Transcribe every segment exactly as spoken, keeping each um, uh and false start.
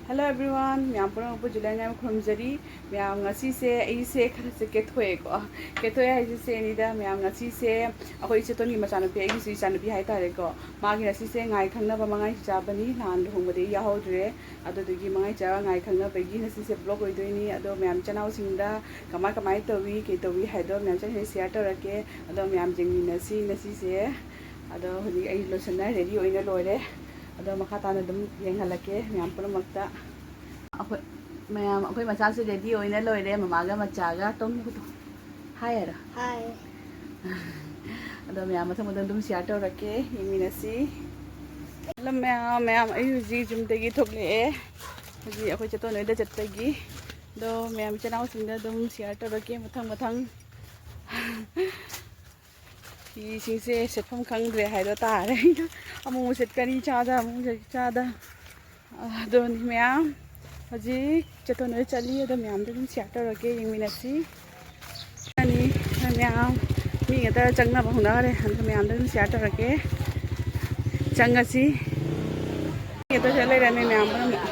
Hello everyone, ꯃꯌꯥꯝ ꯄꯨꯝꯅꯃꯛꯄꯨ ꯖꯨꯂꯤꯌꯥꯅ ꯌꯥꯝ ꯈꯨꯔꯨꯝꯖꯔꯤ꯫ ꯃꯌꯥꯝ, ꯉꯁꯤꯁꯦ ꯑꯩꯁꯦ ꯈꯔꯁꯦ ꯀꯦꯊꯣꯛꯑꯦꯀꯣ꯫ ꯀꯦꯊꯣꯛꯑꯦ ꯍꯥꯏꯁꯦ ꯁꯦꯅꯤꯗ꯫ ꯃꯌꯥꯝ, ꯉꯁꯤꯁꯦ ꯑꯩꯈꯣꯏ ꯏꯆꯦꯇꯣꯟꯒꯤ ꯃꯆꯥꯅꯨꯄꯤ, ꯑꯩꯒꯤꯁꯨ ꯏꯆꯥꯅꯨꯄꯤ ꯍꯥꯏꯇꯥꯔꯦꯀꯣ, ꯃꯥꯒꯤ ꯉꯁꯤꯁꯦ ꯉꯥꯏ ꯈꯪꯅꯕ ꯃꯉꯥꯏ ꯆꯥꯕꯅꯤ꯫ ꯅꯍꯥꯟ ꯂꯨꯍꯣꯡꯕꯗꯤ ꯑꯩ ꯌꯥꯎꯍꯧꯗ꯭ꯔꯦ꯫ ꯑꯗꯨꯗꯨꯒꯤ ꯃꯉꯥꯏ ꯆꯥꯕ ꯉꯥꯏ ꯈꯪꯅꯕꯒꯤ ꯉꯁꯤꯁꯦ vlog ꯑꯣꯏꯗꯣꯏꯅꯤ꯫ ꯑꯗꯣ ꯃꯌꯥꯝ, ꯏꯆꯤꯟ ꯏꯅꯥꯎꯁꯤꯡꯗ ꯀꯃꯥꯏ ꯀꯃꯥꯏ ꯇꯧꯏ, ꯀꯩ ꯇꯧꯏ ꯍꯥꯏꯗꯣ ꯃꯌꯥꯝ ꯆꯠꯈ꯭ꯔꯦ share ꯇꯧꯔꯛꯀꯦ꯫ ꯑꯗꯣ ꯃꯌꯥꯝ ꯌꯦꯡꯃꯤꯟꯅꯁꯤ ꯉꯁꯤꯁꯦ꯫ ꯑꯗꯣ ꯍꯧꯖꯤꯛ ꯑꯩ ꯂꯣꯏꯁꯤꯟꯅ ready ꯑꯣꯏꯅ ꯂꯣꯏꯔꯦ꯫ ꯑꯗꯣ ꯃꯈꯥ ꯇꯥꯅ ꯑꯗꯨꯝ ꯌꯦꯡꯍꯜꯂꯛꯀꯦ ꯃꯌꯥꯝ ꯄꯨꯝꯅꯃꯛꯇ꯫ ꯑꯩꯈꯣꯏ ꯃꯌꯥꯝ, ꯑꯩꯈꯣꯏ ꯃꯆꯥꯁꯨ ready ꯑꯣꯏꯅ ꯂꯣꯏꯔꯦ꯫ ꯃꯃꯥꯒ ꯃꯆꯥꯒ ꯇꯣꯝ ꯍꯥꯏꯔꯣ꯫ ꯍꯥꯏ꯫ ꯑꯗꯣ ꯃꯌꯥꯝ ꯃꯊꯪ ꯃꯊꯪ ꯑꯗꯨꯝ share ꯇꯧꯔꯛꯀꯦ, ꯌꯦꯡꯃꯤꯟꯅꯁꯤ꯫ Hello ꯃꯌꯥꯝ, ꯃꯌꯥꯝ, ꯑꯩ ꯍꯧꯖꯤꯛ ꯌꯨꯝꯗꯒꯤ ꯊꯣꯛꯂꯛꯑꯦ꯫ ꯍꯧꯖꯤꯛ ꯑꯩꯈꯣꯏ ꯆꯦꯇꯣꯟ ꯍꯣꯏꯗ ꯆꯠꯄꯒꯤ꯫ ꯑꯗꯣ ꯃꯌꯥꯝ ꯏꯆꯤꯟ ꯏꯅꯥꯎꯁꯤꯡꯗ ꯑꯗꯨꯝ share ꯇꯧꯔꯛꯀꯦ ꯃꯊꯪ ꯃꯊꯪ꯫ ꯐꯤꯁꯤꯡꯁꯦ ꯁꯦꯠꯐꯝ ꯈꯪꯗ꯭ꯔꯦ ꯍꯥꯏꯗꯣ ꯇꯥꯔꯦ꯫ ꯑꯃꯨꯛ ꯁꯦꯠꯀꯅꯤ ꯆꯥꯗ, ꯑꯃꯨꯛ ꯁꯦꯠ ꯆꯥꯗ꯫ ꯑꯗꯨꯅꯤ ꯃꯌꯥꯝ, ꯍꯧꯖꯤꯛ ꯆꯦꯇꯣꯟ ꯍꯣꯏ ꯆꯠꯂꯤ꯫ ꯑꯗꯣ ꯃꯌꯥꯝꯗ ꯑꯗꯨꯝ share ꯇꯧꯔꯛꯀꯦ, ꯌꯦꯡꯃꯤꯟꯅꯁꯤ꯫ ꯑꯅꯤ ꯃꯌꯥꯝ ꯃꯤ ꯉꯥꯛꯇ ꯆꯪꯅꯕ ꯍꯧꯅꯈꯔꯦ꯫ ꯑꯗꯣ ꯃꯌꯥꯝꯗ ꯑꯗꯨꯝ share ꯇꯧꯔꯛꯀꯦ꯫ ꯆꯪꯉꯁꯤ꯫ ꯃꯤ ꯉꯥꯛꯇ ꯁꯤꯗ ꯂꯩꯔꯝꯃꯦ ꯃꯌꯥꯝ ꯄꯨꯝꯅꯃꯛ꯫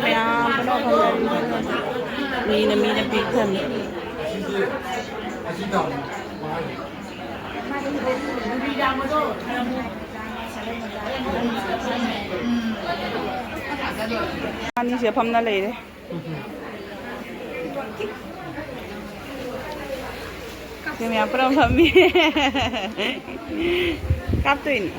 ꯃꯌꯥꯝ ꯄꯨꯝꯅꯃꯛ ꯐꯝꯅꯔꯤ꯫ ꯃꯤꯅ, ꯃꯤꯅ ꯄꯤꯛ ꯊꯟꯅ꯫ ꯑꯅꯤꯁꯦ ꯐꯝꯅ ꯂꯩꯔꯦ꯫ ꯁꯤ ꯃꯌꯥꯝ ꯄꯨꯂꯞ ꯐꯝꯃꯤ꯫ ꯀꯥꯞꯇꯣꯏꯅꯤ꯫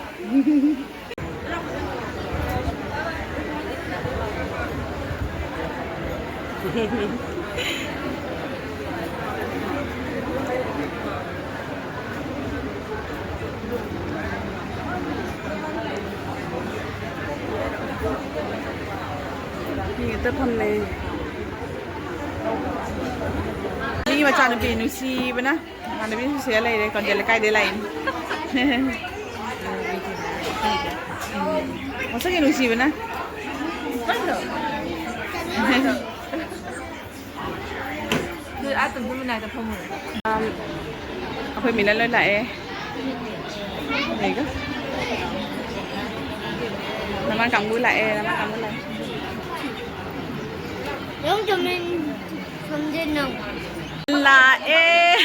ꯃꯤ ꯍꯦꯛꯇ ꯐꯝꯅꯩ꯫ ꯃꯤ ꯃꯆꯥꯅꯨꯄꯤ ꯅꯨꯡꯁꯤꯕꯅ꯫ ꯏꯃꯥꯟꯅꯕꯤꯁꯨ ꯁꯤꯗ ꯂꯩꯔꯦ, ꯀꯣꯟꯖꯦꯜ ꯂꯩꯀꯥꯏꯗꯩ ꯂꯥꯛꯏꯅꯤ꯫ ꯃꯁꯛ ꯌꯥꯝ ꯅꯨꯡꯁꯤꯕꯅ꯫ ꯑꯗꯨ ꯑꯥ ꯇꯨꯝꯐꯝ ꯃꯅꯥꯛꯇ ꯐꯝꯃꯨꯔꯣ꯫ ꯑꯝ, ꯑꯩꯈꯣꯏ ꯃꯤꯂꯟ ꯂꯣꯏ ꯂꯥꯛꯑꯦ꯫ ꯂꯩꯒ꯫ ꯀꯥꯡꯕꯨ ꯂꯥꯛꯑꯦ, ꯔꯃꯥ ꯀꯥꯡꯕꯨ ꯂꯥꯛꯑꯦ꯫ ꯅꯪ ꯆꯨꯝꯃꯤꯟ ꯁꯝꯖꯤꯟꯅꯧ꯫ ꯂꯥꯛꯑꯦ꯫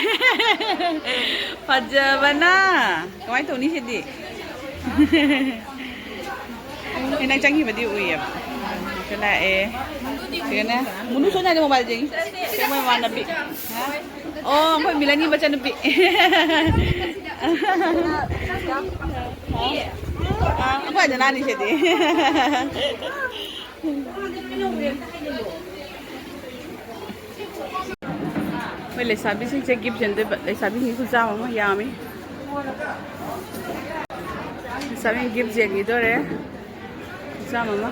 ꯐꯖꯕꯅ꯫ ꯀꯃꯥꯏꯅ ꯇꯧꯅꯤ ꯁꯤꯗꯤ? ꯑꯩ ꯅꯪ ꯆꯪꯈꯤꯕꯗꯤ ꯎꯏꯌꯦꯕ꯫ ꯁꯤ ꯂꯥꯛꯑꯦ꯫ ꯁꯤꯒꯅꯦ꯫ ꯃꯨꯅꯨ ꯁꯣꯏꯅ ꯍꯥꯏꯗꯤ mobile ꯌꯦꯡꯉꯤ꯫ ꯁꯤ ꯃꯣꯏ ꯃꯃꯥꯟꯅꯕꯤ꯫ ꯍꯥ? ꯑꯣ, ꯑꯩꯈꯣꯏ ꯃꯤꯂꯟꯒꯤ ꯃꯆꯟꯅꯨꯄꯤ꯫ ꯑ, ꯑꯩꯈꯣꯏ ꯗꯗꯥꯅꯤꯁꯤꯗꯤ꯫ ꯑꯩꯈꯣꯏ ꯂꯩꯁꯥꯕꯤꯁꯤꯡꯁꯦ gift ꯌꯦꯟꯗꯣꯏꯕ꯫ ꯂꯩꯁꯥꯕꯤꯁꯤꯡꯁꯨ ꯆꯥꯝꯃ ꯑꯃ ꯌꯥꯝꯃꯤ꯫ ꯂꯩꯁꯥꯕꯤ gift ꯌꯦꯟꯈꯤꯗꯣꯔꯦ꯫ ꯆꯥꯝꯃ ꯑꯃ꯫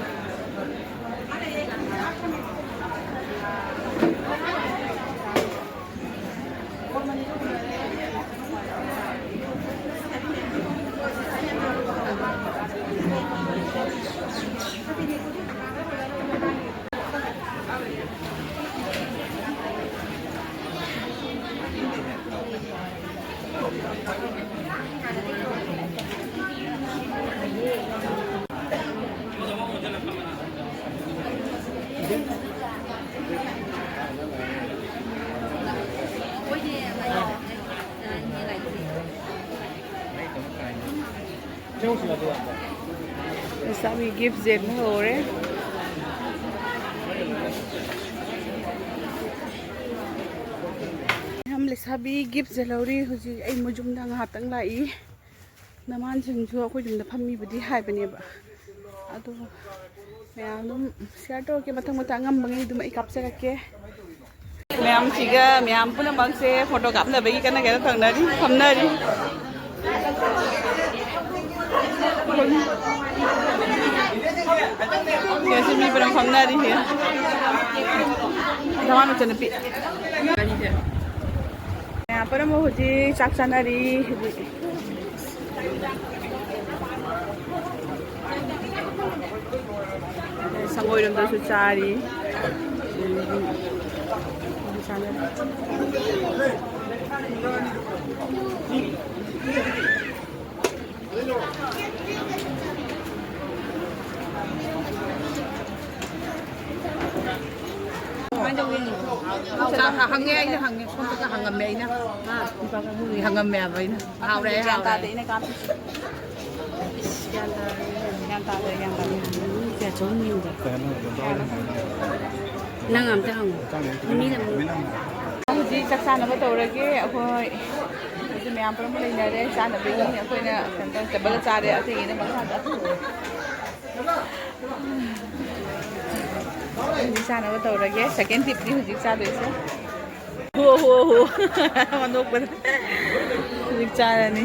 ꯂꯩꯁꯥꯕꯤ gift ꯁꯦ ꯂꯧꯔꯦ꯫ ꯃꯌꯥꯝ ꯂꯩꯁꯥꯕꯤ gift ꯁꯦ ꯂꯧꯔꯤ꯫ ꯍꯧꯖꯤꯛ ꯑꯩ ꯃꯣꯏ ꯌꯨꯝꯗ ꯉꯥꯏꯍꯥꯛꯇꯪ ꯂꯥꯛꯏ꯫ ꯅꯃꯥꯟꯁꯤꯡꯁꯨ ꯑꯩꯈꯣꯏ ꯌꯨꯝꯗ ꯐꯝꯃꯤꯕꯨꯗꯤ ꯍꯥꯏꯕꯅꯦꯕ, ꯑꯗꯣ ꯃꯌꯥꯝ ꯑꯗꯨꯝ share ꯇꯧꯔꯛꯀꯦ꯫ ꯃꯊꯪ ꯃꯊꯪ ꯑꯉꯝꯕꯉꯩ ꯑꯗꯨꯝ ꯑꯩ ꯀꯥꯞꯆꯔꯛꯀꯦ꯫ ꯃꯌꯥꯝꯁꯤꯒ ꯃꯌꯥꯝ ꯄꯨꯝꯅꯃꯛꯁꯦ photo ꯀꯥꯞꯅꯕꯒꯤ ꯀꯟꯅ ꯀꯩꯅꯣ ꯇꯧꯅꯔꯤ, ꯐꯝꯅꯔꯤ꯫ ꯁꯤꯗꯁꯨ ꯃꯤ ꯄꯨꯂꯞ ꯐꯝꯅꯔꯤ꯫ ꯅꯃꯥꯟ ꯃꯆꯟꯅꯨꯄꯤ꯫ ꯃꯌꯥꯝ ꯄꯨꯝꯅꯃꯛ ꯍꯧꯖꯤꯛ ꯆꯥꯛ ꯆꯥꯅꯔꯤ꯫ ꯍꯧꯖꯤꯛ ꯁꯪꯒꯣꯏꯔꯣꯝꯗꯁꯨ ꯆꯥꯔꯤ꯫ ꯆꯥꯅꯔꯤ꯫ ꯀꯃꯥꯏꯅ ꯇꯧꯒꯦ? ꯆꯥ ꯍꯪꯉꯦ, ꯑꯩꯅ ꯍꯪꯉꯦ, ꯁꯣꯝꯗꯒ ꯍꯪꯉꯝꯃꯦ ꯑꯩꯅ꯫ ꯍꯥ? ꯅꯨꯄꯥ ꯀꯥꯡꯕꯨꯒꯤ ꯍꯪꯉꯝꯃꯦ ꯍꯥꯏꯕ ꯑꯩꯅ꯫ ꯍꯥꯎꯔꯦ, ꯒ꯭ꯌꯥꯟ ꯍꯥꯎꯔꯦ꯫ ꯇꯥꯗꯦ ꯑꯩꯅ ꯀꯥꯞꯄꯤꯁꯦ꯫ ꯒ꯭ꯌꯥꯟ ꯇꯥꯗꯦ, ꯒ꯭ꯌꯥꯟ ꯇꯥꯗꯦ꯫ ꯃꯤ ꯀꯌꯥ ꯆꯍꯨꯝ ꯌꯦꯡꯕ? ꯅꯪ ꯑꯝꯇ ꯍꯪꯉꯣ꯫ ꯃꯤꯅ ꯑꯃꯨꯛ ꯍꯧꯖꯤꯛ ꯆꯥꯛ ꯆꯥꯅꯕ ꯇꯧꯔꯒꯦ ꯑꯩꯈꯣꯏ꯫ ꯍꯧꯖꯤꯛ ꯃꯌꯥꯝ ꯄꯨꯝꯅꯃꯛ ꯂꯩꯅꯔꯦ ꯆꯥꯅꯕꯒꯤ꯫ ꯑꯩꯈꯣꯏꯅ ꯀꯩꯅꯣ ꯇꯧꯔ ꯇꯦꯕꯜꯗ ꯆꯥꯔꯦ, ꯑꯇꯩꯒꯤꯅ ꯃꯈꯥꯗ꯫ ꯍꯧꯖꯤꯛ ꯆꯥꯅꯕ ꯇꯧꯔꯒꯦ꯫ ꯁꯦꯀꯦꯟ ꯇꯤꯞꯅꯤ ꯍꯧꯖꯤꯛ ꯆꯥꯗꯣꯏꯁꯦ꯫ ꯍꯣ, ꯍꯣ, ꯍꯣ꯫ ꯑꯣꯟꯊꯣꯛꯄꯗ꯫ ꯍꯧꯖꯤꯛ ꯆꯥꯔꯅꯤ꯫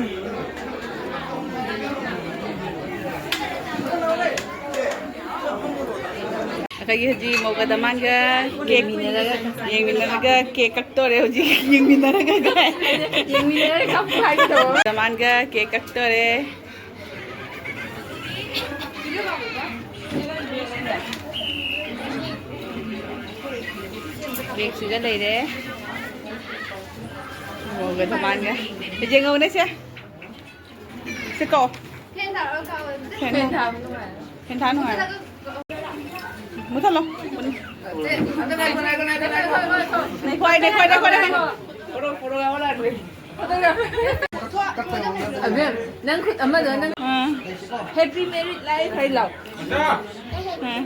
ꯑꯩꯈꯣꯏꯒꯤ ꯍꯧꯖꯤꯛ ꯃꯧꯒ ꯗꯃꯥꯟꯒ ꯀꯦꯛ ꯌꯦꯡꯃꯤꯟꯅꯔꯒ ꯀꯦꯛ ꯀꯛꯇꯣꯔꯦ ꯍꯧꯖꯤꯛ꯫ ꯌꯦꯡꯃꯤꯟꯅꯔꯒ ꯀꯥꯏ? ꯌꯦꯡꯃꯤꯟꯅꯔꯒ ꯀꯞꯄꯨ ꯍꯥꯏꯒꯗꯧꯕ꯫ ꯗꯃꯥꯟꯒ ꯀꯦꯛ ꯀꯛꯇꯣꯔꯦ꯫ ꯕꯦꯛꯁꯤꯗ ꯂꯩꯔꯦ꯫ ꯃꯧꯒ ꯗꯃꯥꯟꯒ꯫ ꯌꯦꯡꯍꯧꯅꯦ ꯁꯦ꯫ ꯁꯤ ꯀꯣ꯫ ꯐꯦꯟ ꯊꯥꯔꯣ, ꯀꯥꯎ꯫ ꯐꯦꯟ ꯊꯥ-, ꯐꯦꯟ ꯊꯥ ꯅꯨꯡꯉꯥꯏꯔꯣ꯫ ꯃꯨꯊꯠꯂꯣ꯫ ꯅꯦꯈꯣꯏ, ꯅꯦꯈꯣꯏ, ꯅꯦꯈꯣꯏ, ꯅꯦꯈꯣꯏ꯫ ꯑꯕꯦꯝ, ꯅꯪ ꯈꯨꯠ ꯑꯃꯗꯣ ꯅꯪ ꯑꯥ꯫ Happy married life ꯍꯥꯏ ꯂꯥꯎ꯫ ꯑꯥ꯫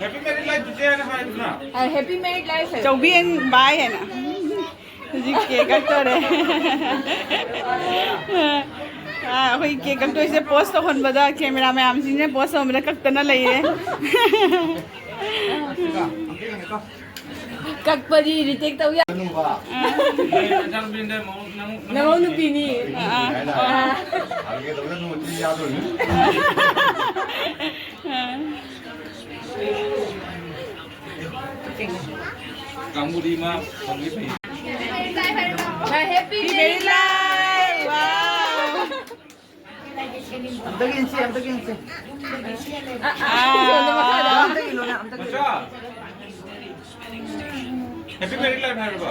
Happy married life ꯆꯤꯆꯦ ꯍꯥꯏꯅ ꯍꯥꯏꯕꯗꯨꯅ? ꯑꯥ, happy married life high. Chaobi and ꯕꯥꯏ ꯍꯥꯏꯅ꯫ ꯍꯧꯖꯤꯛ ꯀꯦꯛ ꯀꯛꯇꯣꯔꯦ꯫ ꯑꯥ, ꯑꯩꯈꯣꯏ ꯀꯦꯛ ꯀꯛꯇꯣꯏꯁꯦ ꯄꯣꯁ ꯇꯧꯍꯟꯕꯗ, ꯀꯦꯃꯦꯔꯥ ꯃꯌꯥꯝꯁꯤꯡꯁꯤꯅ ꯄꯣꯁ ꯇꯧꯍꯟꯕꯗ ꯀꯛꯇꯅ ꯂꯩꯔꯦ꯫ ꯀꯛꯄꯗꯤ ꯔꯤꯇꯦꯛ ꯇꯧ ꯌꯥ-, ꯅꯆꯥꯅꯨꯄꯤꯅꯦ, ꯃꯧ-, ꯅꯃꯧ-, ꯅꯃꯧ ꯅꯨꯄꯤꯅꯤ꯫ ꯑꯥ, ꯑꯥ꯫ ꯑꯥ꯫ ꯀꯥꯡꯕꯨꯗꯤ ꯃꯥ ꯐꯪꯗꯤ ꯐꯩ꯫ Happy married life! Wow! ꯑꯝꯇꯒ ꯏꯟꯁꯤ, ꯑꯝꯇꯒ ꯏꯟꯁꯤ꯫ ꯑꯥ, ꯑꯥ, ꯑꯥ꯫ ꯑꯝꯇꯒ ꯏꯜꯂꯣꯅꯦ, ꯑꯝꯇꯒ ꯏꯜꯂꯣ꯫ ꯃꯆꯥ! Happy married life ꯍꯥꯏꯔꯕꯣ?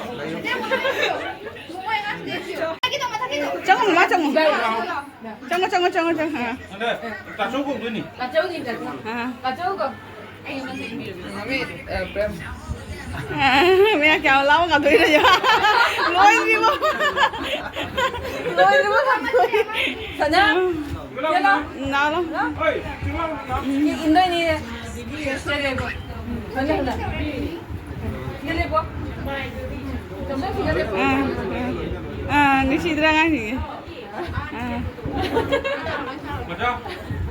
ꯆꯪꯉꯣ, ꯃꯃꯥ, ꯆꯪꯉꯣ꯫ ꯆꯪꯉꯣ, ꯆꯪꯉꯣ, ꯆꯪꯉꯣ, ꯆꯪꯉꯣ꯫ ꯑꯥ꯫ ꯇꯥꯆꯧ ꯀꯧꯗꯣꯏꯅꯤ꯫ ꯇꯥꯆꯧꯅꯤ, ꯇꯥꯆꯧ꯫ ꯑꯥ꯫ ꯇꯥꯆꯧ ꯀꯧ꯫ ꯑꯩ ꯃꯃꯤꯡ ꯄꯤꯔꯕꯅꯦ꯫ ꯃꯃꯤꯡ, ꯑ, ꯄ꯭ꯔꯦꯝ꯫ ꯑꯥ, ꯃꯌꯥ ꯀꯌꯥ ꯂꯥꯎ ꯉꯝꯗꯣꯏꯅꯣ? ꯂꯣꯏꯗ꯭ꯔꯤꯕꯣ? ꯂꯣꯏꯗ꯭ꯔꯤꯕꯣ ꯉꯝꯗꯣꯏ? ꯁꯅꯥ꯫ ꯂꯥꯎ, ꯂꯥꯎ꯫ ꯂꯥꯎ, ꯂꯥꯎ꯫ ꯏ-, ꯏꯟꯗꯣꯏꯅꯤ꯫ ꯁꯤꯗ ꯂꯦꯞꯄꯣ꯫ ꯁꯤꯗ ꯂꯦꯞꯄꯣ꯫ ꯑꯥ, ꯑꯥ, ꯅꯨꯡꯁꯤꯗ꯭ꯔꯥ ꯑꯉꯥꯡꯁꯤꯡꯁꯦ? ꯑꯥ꯫ ꯃꯆꯥ,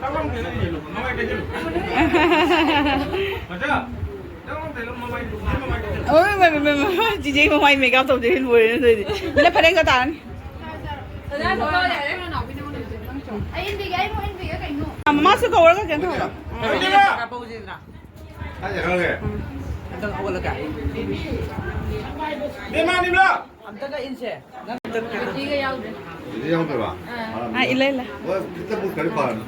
ꯇꯥꯕ꯭ꯔꯣ? ꯃꯃꯥꯏ ꯀꯩꯁꯦ꯫ ꯃꯆꯥ, ꯇꯥꯕ꯭ꯔꯣ? ꯃꯃꯥꯏ, ꯃꯃꯥꯏ ꯀꯩꯁꯦ꯫ ꯑꯣꯏ, ꯃꯥꯏ, ꯃꯥꯏ, ꯃꯥꯏ, ꯃꯥꯏ, ꯆꯤꯆꯦ ꯃꯃꯥꯏ ꯃꯦꯀꯞ ꯇꯧꯗꯣꯏ ꯂꯣꯏꯔꯦ ꯑꯗꯨꯗꯤ꯫ ꯅ ꯐꯅꯦꯛꯇꯣ ꯇꯥꯔꯅꯤ꯫ ꯑꯩ ꯏꯟꯕꯤꯒꯦ, ꯑꯩ ꯑꯃꯨꯛ ꯏꯟꯕꯤꯒꯦ ꯀꯩꯅꯣ꯫ ꯑꯥ, ꯃꯃꯥꯁꯨ ꯀꯧꯔꯒ ꯀꯩꯅꯣ ꯇꯧꯍꯜꯂꯣ꯫ ꯀꯥꯄꯧꯁꯤꯗꯅ꯫ ꯀꯥꯏ ꯆꯠꯈ꯭ꯔꯒꯦ? ꯎꯝ꯫ ꯍꯟꯗꯛ ꯍꯧꯒꯠꯂꯒ꯫ ꯃꯦꯃꯥ ꯅꯤꯝꯂꯥ! ꯑꯝꯇꯒ ꯏꯟꯁꯦ꯫ ꯅꯪ ꯑꯝꯇ ꯀꯩꯅꯣ꯫ ꯁꯤꯒ ꯌꯥꯎꯗ꯭ꯔꯦ꯫ ꯁꯤꯗ ꯌꯥꯎꯗ꯭ꯔꯕ? ꯑꯥ꯫ ꯑꯥ, ꯏꯜꯂꯦ, ꯏꯜꯂꯦ꯫ ꯍꯣꯏ, ꯈꯤꯇꯪꯕꯨ ꯀꯩꯅꯣ ꯐꯔꯅꯤ꯫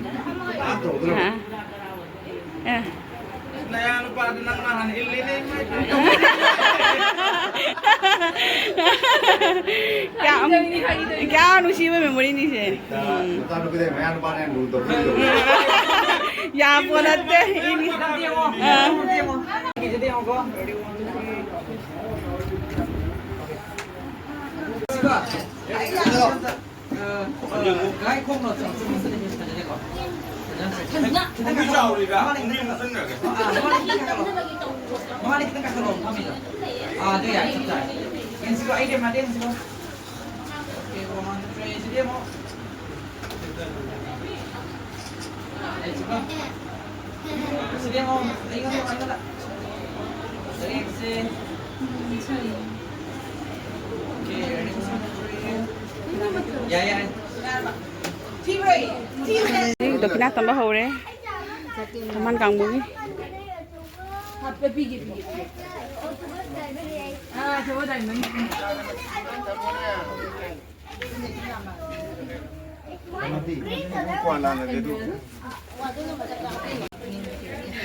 ꯑꯥ, ꯇꯧꯗ꯭ꯔꯣ? ꯑꯥ꯫ ꯑꯦ꯫ ꯅꯌꯥ ꯅꯨꯄꯥꯗꯨ ꯅꯪ ꯅꯍꯥꯟ ꯏꯜꯂꯤꯅꯦ, ꯏꯃꯥꯏ ꯄꯦꯝꯃ꯫ ꯀꯌꯥꯝ, ꯐꯥꯒꯤ ꯇꯧꯔꯤꯅꯤ, ꯐꯥꯒꯤ ꯇꯧꯔꯤꯅꯤ꯫ ꯀꯌꯥꯝ ꯅꯨꯡꯁꯤꯕ ꯃꯦꯃꯣꯔꯤꯅꯤꯁꯦ꯫ ꯎꯝ꯫ ꯅꯆꯥꯅꯨꯄꯤꯗꯩ ꯃꯌꯥ ꯅꯨꯄꯥꯅ ꯍꯦꯟꯅ ꯂꯨꯅ ꯇꯧꯕꯤꯔꯤꯗꯣ꯫ ꯌꯥꯄꯣ ꯅꯠꯇꯦ꯫ ꯑꯥ꯫ ꯉꯥꯏꯈꯣ, ꯉꯥꯏꯈꯣ, ꯉꯥꯏꯈꯣ꯫ ꯐꯖꯅ ꯁꯦ-, ꯐꯖꯅ ꯁꯦ-, ꯈꯤꯇꯪ ꯈꯨꯕꯤ ꯀꯥꯈꯠꯂꯣ꯫ ꯆꯥꯎꯔꯤꯔꯥ? ꯃꯃꯥꯡꯗ ꯈꯨꯕꯤ ꯈꯤꯇꯪ ꯀꯥꯈꯠꯂꯣ꯫ ꯃꯨꯁꯟꯈ꯭ꯔꯒꯦ꯫ ꯑꯥ, ꯃꯃꯥꯡꯗ ꯈꯤꯇꯪ ꯀꯥꯈꯠꯂꯣ꯫ ꯃꯃꯥꯡꯗ ꯈꯤꯇꯪ ꯀꯥꯈꯠꯂꯣ, ꯐꯝꯃꯤꯗꯣ꯫ ꯑꯥ, ꯑꯗꯨ ꯌꯥꯏ, ꯆꯞ ꯆꯥꯔꯦ꯫ ꯌꯦꯡꯁꯤꯀꯣ, ꯑꯩ ꯀꯦꯃꯦꯔꯥꯗ ꯌꯦꯡꯁꯤꯀꯣ꯫ ꯑꯣꯀꯦ, ꯃꯃꯥꯡꯗ ꯐ꯭ꯔꯦꯝ ꯁꯤꯗꯤ ꯑꯃꯨꯛ꯫ ꯁꯤꯗꯤ ꯑꯃꯨꯛ ꯑꯩꯉꯣꯟꯗ, ꯑꯩꯉꯣꯟꯗ꯫ ꯌꯦꯡꯁꯦ꯫ ꯑꯣꯀꯦ, ꯌꯥꯔꯦ꯫ ꯌꯥꯏ, ꯌꯥꯏ꯫ ꯗꯈꯤꯅꯥ ꯇꯝꯕ ꯍꯧꯔꯦ꯫ ꯊꯝꯕꯥꯜ ꯀꯥꯡꯕꯨꯒꯤ꯫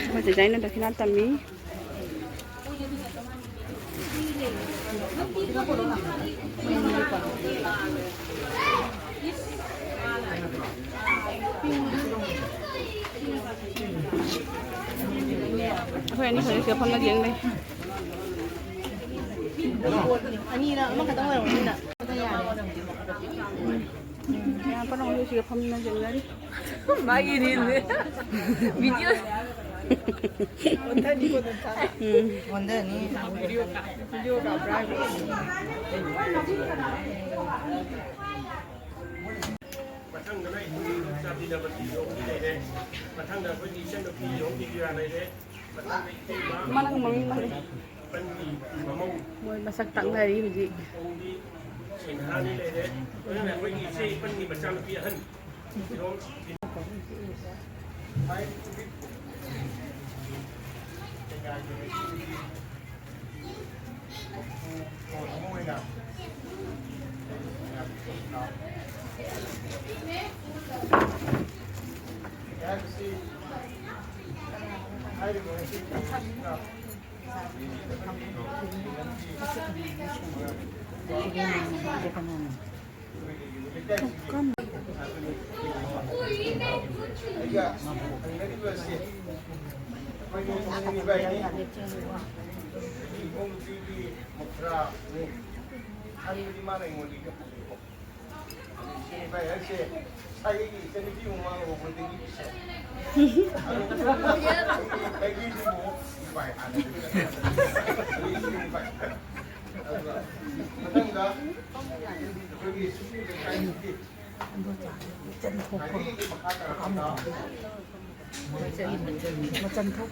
ꯑꯩꯈꯣꯏ ꯆꯦꯆꯥꯏꯅ ꯗꯈꯤꯅꯥ ꯇꯝꯃꯤ꯫ ꯑꯩꯈꯣꯏ ꯑꯅꯤ ꯍꯧꯖꯤꯛꯁꯦ ꯐꯝꯅ ꯌꯦꯡ ꯂꯩ꯫ ꯑꯅꯤꯔ ꯑꯃꯈꯛꯇꯪ ꯑꯣꯏꯔꯝꯒꯅꯤꯅ꯫ ꯃꯌꯥꯝ ꯄꯨꯝꯅꯃꯛ ꯍꯧꯖꯤꯛꯁꯤꯗ ꯐꯝꯅ ꯌꯦꯡꯅꯔꯤ꯫ ꯃꯥꯒꯤ ꯔꯤꯜꯅꯦ꯫ ꯚꯤꯗꯤꯑꯣ꯫ ꯑꯣꯟꯊꯅꯤ꯫ ꯚꯤꯗꯤꯑꯣ ꯀꯥꯞ-, ꯚꯤꯗꯤꯑꯣ ꯀꯥꯞꯄ꯭ꯔꯥ ꯍꯥꯏꯕ? ꯃꯊꯪꯗꯅ ꯑꯩꯈꯣꯏꯒꯤ ꯆꯥꯟꯕꯤꯅꯕ ꯐꯤ ꯌꯣꯡꯒꯤ ꯂꯩꯔꯦ꯫ ꯃꯊꯪꯗ ꯑꯩꯈꯣꯏꯒꯤ ꯏꯆꯟꯅꯨꯄꯤ ꯌꯣꯡꯒꯤ ꯐꯤꯔꯥ ꯂꯩꯔꯦ꯫ ꯃꯊꯪꯗ ꯏꯇꯩꯃ ꯃꯅꯪ ꯃꯃꯤꯡ ꯃꯥꯜꯂꯦ꯫ ꯏꯄꯟꯒꯤ ꯃꯃꯧ ꯃꯣꯏ ꯃꯁꯛ ꯇꯥꯛꯅꯔꯤ ꯍꯧꯖꯤꯛ꯫ ꯌꯣꯡꯒꯤ ꯁꯤꯡꯍꯥꯔꯥꯅꯤ ꯂꯩꯔꯦ꯫ ꯃꯊꯪꯗ ꯑꯩꯈꯣꯏꯒꯤ ꯏꯆꯦ ꯏꯄꯟꯒꯤ ꯃꯆꯥꯅꯨꯄꯤ ꯑꯍꯟ ꯐꯤꯔꯣꯜ ꯃꯆꯟ ꯊꯣꯛ꯫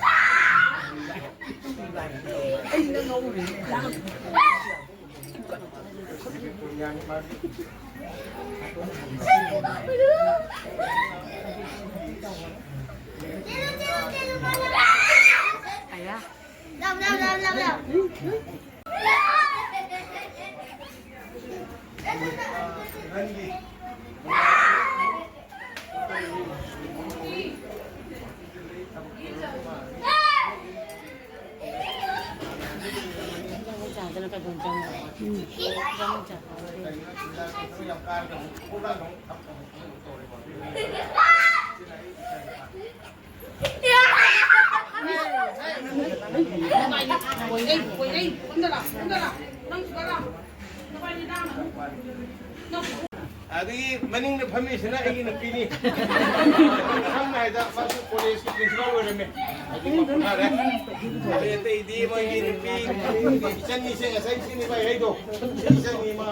ꯑꯗꯒꯤ ꯃꯅꯤꯡꯗ ꯐꯝꯃꯤꯁꯤꯅ ꯑꯩꯒꯤ ꯅꯨꯄꯤꯅꯤ꯫ ꯁꯝꯅ ꯍꯥꯏꯗ ꯃꯥꯁꯨ ꯀꯣꯂꯦꯖꯀꯤ ꯄ꯭ꯔꯤꯟꯁꯤꯄꯥꯜ ꯑꯣꯏꯔꯝꯃꯦ꯫ ꯍꯧꯖꯤꯛ ꯄꯣꯊꯥꯔꯦ꯫ ꯑꯗꯩ ꯑꯇꯩꯗꯤ ꯃꯣꯏꯒꯤ ꯅꯨꯄꯤ ꯏꯆꯟꯅꯤꯁꯦ ꯉꯁꯥꯏ ꯁꯤꯅꯤ ꯚꯥꯏ ꯑꯩꯗꯣ꯫ ꯏꯆꯟꯅꯤ ꯃꯥ꯫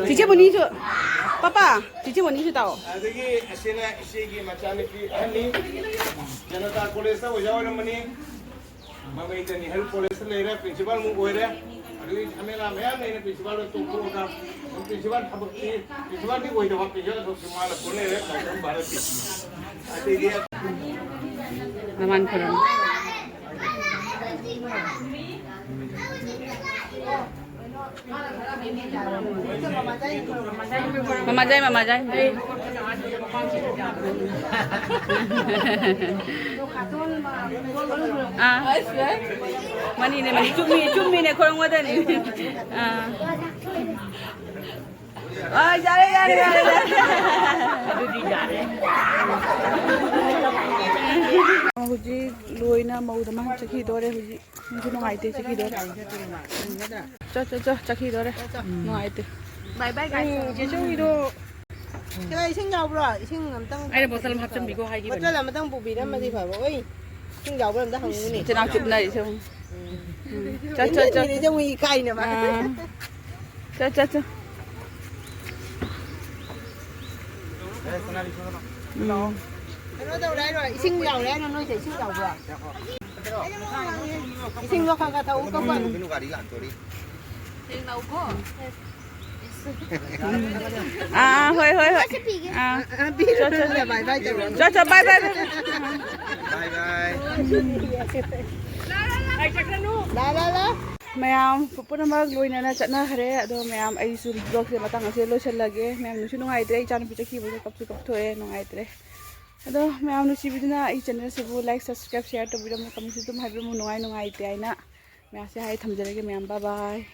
ꯆꯤꯆꯦ ꯃꯣꯅꯤꯁꯨ, ꯄꯥꯄꯥ, ꯆꯤꯆꯦ ꯃꯣꯅꯤꯁꯨ ꯇꯥꯛꯑꯣ꯫ ꯑꯗꯒꯤ ꯑꯁꯤꯅ ꯏꯆꯦꯒꯤ ꯃꯆꯥꯅꯨꯄꯤ ꯑꯍꯟꯅꯤ꯫ ꯖꯅꯇꯥ ꯀꯣꯂꯦꯖꯇ ꯑꯣꯖꯥ ꯑꯣꯏꯔꯝꯕꯅꯤ꯫ ꯃꯃꯩꯗ ꯅꯦꯍꯔꯨ ꯀꯣꯂꯦꯖꯇ ꯂꯩꯔꯦ, ꯄ꯭ꯔꯤꯟꯁꯤꯄꯥꯜ ꯑꯃꯨꯛ ꯑꯣꯏꯔꯦ꯫ ꯑꯗꯨꯒꯤ ꯖꯃꯦꯂꯥ ꯃꯌꯥꯝ ꯂꯩꯅ ꯄ꯭ꯔꯤꯟꯁꯤꯄꯥꯜꯗ ꯇꯣꯛꯊꯣꯛꯑꯒ ꯄ꯭ꯔꯤꯟꯁꯤꯄꯥꯜ ꯊꯕꯛꯇꯤ, ꯄ꯭ꯔꯤꯟꯁꯤꯄꯥꯜꯗꯤ ꯑꯣꯏꯗꯕ, ꯄ꯭ꯔꯤꯟꯁꯤꯄꯥꯜ ꯊꯕꯛꯇꯤ ꯃꯥꯅ ꯄꯨꯔ ꯂꯩꯔꯦ, ꯂꯥꯏꯁ꯭ꯔꯝ ꯚꯥꯔꯠꯀꯤ꯫ ꯑꯗꯩꯗꯤ ꯅꯃꯥꯟ ꯈꯨꯔꯨꯝ꯫ ꯃꯃꯥꯖꯥꯏ, ꯃꯃꯥꯖꯥꯏ꯫ ꯑꯥ꯫ ꯃꯅꯤꯅꯦ, ꯃꯅꯤ꯫ ꯆꯨꯝꯃꯤ, ꯆꯨꯝꯃꯤꯅꯦ, ꯈꯣꯏꯔꯝꯒꯗꯅꯤ꯫ ꯑꯥ꯫ ꯑꯥ, ꯌꯥꯔꯦ, ꯌꯥꯔꯦ, ꯌꯥꯔꯦ, ꯌꯥꯔꯦ꯫ ꯑꯗꯨꯗꯤ ꯌꯥꯔꯦ꯫ ꯍꯧꯖꯤꯛ ꯂꯣꯏꯅ ꯃꯧꯗ ꯃꯥ ꯆꯠꯈꯤꯗꯣꯔꯦ ꯍꯧꯖꯤꯛ꯫ ꯅꯨꯡꯁꯨ ꯅꯨꯡꯉꯥꯏꯇꯦ, ꯆꯠꯈꯤꯗꯣꯔꯦ꯫ ꯆꯣ, ꯆꯣ, ꯆꯣ, ꯆꯠꯈꯤꯗꯣꯔꯦ꯫ ꯅꯨꯡꯉꯥꯏꯇꯦ꯫ ꯕꯥꯏ ꯕꯥꯏ, ꯒꯥꯏꯁ꯫ ꯎꯝ, ꯆꯦ ꯆꯧꯒꯤꯗꯣ꯫ ꯁꯤꯗ ꯏꯁꯤꯡ ꯌꯥꯎꯕ꯭ꯔꯣ? ꯏꯁꯤꯡ ꯑꯝꯇꯪ ꯑꯩꯅ ꯕꯣꯇꯜ ꯑꯃ ꯍꯥꯞꯆꯤꯟꯕꯤꯈꯣ ꯍꯥꯏꯈꯤꯕꯅꯦ꯫ ꯕꯣꯇꯜ ꯑꯃꯇꯪ ꯄꯨꯕꯤꯔꯝꯃꯗꯤ ꯐꯕ꯫ ꯑꯣꯏ, ꯏꯁꯤꯡ ꯌꯥꯎꯕ꯭ꯔꯥ ꯑꯝꯇ ꯍꯪꯉꯨꯅꯦ꯫ ꯏꯆꯤꯟ ꯏꯅꯥꯎ ꯆꯨꯞꯅꯔꯤꯁꯦ ꯌꯦꯡꯉꯨ꯫ ꯎꯝ꯫ ꯆꯠ, ꯆꯠ, ꯆꯠ꯫ ꯏꯆꯤꯟ ꯏꯅꯥꯎ ꯆꯪꯉꯨ ꯏꯀꯥꯏꯅꯕ꯫ ꯑꯥ꯫ ꯆꯠ, ꯆꯠ, ꯆꯠ꯫ ꯎꯝ꯫ ꯀꯩꯅꯣ ꯇꯧꯔꯦ ꯍꯥꯏꯔꯣ? ꯏꯁꯤꯡ ꯌꯥꯎꯔꯦ ꯍꯥꯏꯔꯣ? ꯅꯣꯏꯁꯦ ꯏꯁꯤꯡ ꯌꯥꯎꯕ꯭ꯔꯣ? ꯏꯁꯤꯡꯗꯣ ꯈꯔ ꯈꯔ ꯊꯛꯎ, ꯀꯞꯄꯅꯨ꯫ ꯁꯦꯡꯅ ꯎꯀꯣ꯫ ꯑꯥ, ꯍꯣꯏ, ꯍꯣꯏ, ꯍꯣꯏ꯫ ꯑꯥ꯫ ꯆꯣ, ꯆꯣ, ꯕꯥꯏ, ꯕꯥꯏ, ꯕꯥꯏ꯫ ꯕꯥꯏ, ꯕꯥꯏ꯫ ꯂꯥ, ꯂꯥ, ꯂꯥ꯫ ꯃꯌꯥꯝ ꯄꯨꯝꯅꯃꯛ ꯂꯣꯏꯅꯅ ꯆꯠꯅꯈ꯭ꯔꯦ꯫ ꯑꯗꯣ ꯃꯌꯥꯝ, ꯑꯩꯁꯨ vlogꯁꯦ ꯃꯇꯥꯡ ꯑꯁꯤꯗ ꯂꯣꯏꯁꯤꯜꯂꯒꯦ꯫ ꯃꯌꯥꯝ ꯅꯨꯡꯁꯨ ꯅꯨꯡꯉꯥꯏꯇ꯭ꯔꯦ, ꯏꯆꯥꯅꯨꯄꯤ ꯆꯠꯈꯤꯕꯗꯣ ꯀꯞꯁꯨ ꯀꯞꯊꯣꯛꯑꯦ, ꯅꯨꯡꯉꯥꯏꯇ꯭ꯔꯦ꯫ ꯑꯗꯣ ꯃꯌꯥꯝ ꯅꯨꯡꯁꯤꯕꯤꯗꯨꯅ ꯑꯩ channelꯁꯤꯕꯨ like, subscribe, share ꯇꯧꯕꯤꯔꯝꯃꯨ, commentꯁꯨ ꯑꯗꯨꯝ ꯍꯥꯏꯕꯤꯔꯝꯃꯨ, ꯅꯨꯡꯉꯥꯏ ꯅꯨꯡꯉꯥꯏꯇꯦ ꯍꯥꯏꯅ꯫ ꯃꯌꯥꯝꯁꯦ ꯍꯥꯏ ꯊꯝꯖꯔꯒꯦ ꯃꯌꯥꯝ, bye bye꯫